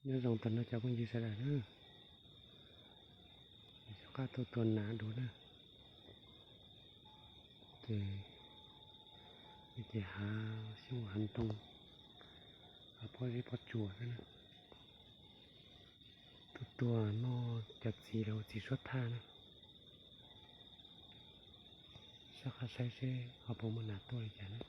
Nyob zoo tag nrho cov phooj ywg sawv daws na, rov qab tuaj tua nas dua na. Ces, ces hav xyoob hav ntoo, hav pob zeb pob tsuas xwb na. Tuaj tua noj cov txiv los txiv suab thaj na. Soj qab saib seb ho puas muaj nas tuaj li cas na.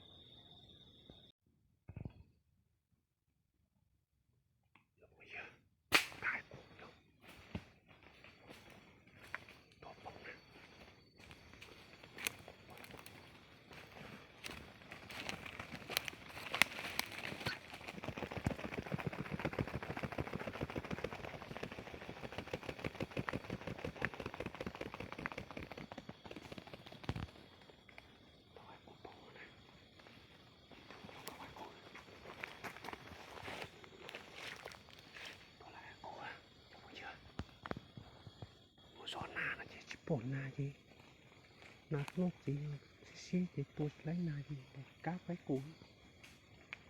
Mus zov nas no ces tsis pom nas ces, nas tuaj noj txiv no, sib sib ces tua tsis laib nas ces kab qaib qus,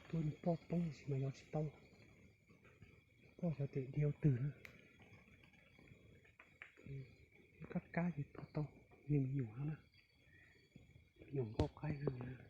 tua nws poj poob tab sis mas yog tsis tau, poj xyov tias dhia twg na. Kab kab ces tua tau, yog me nyuam no na, me nyuam nkauj qaib no.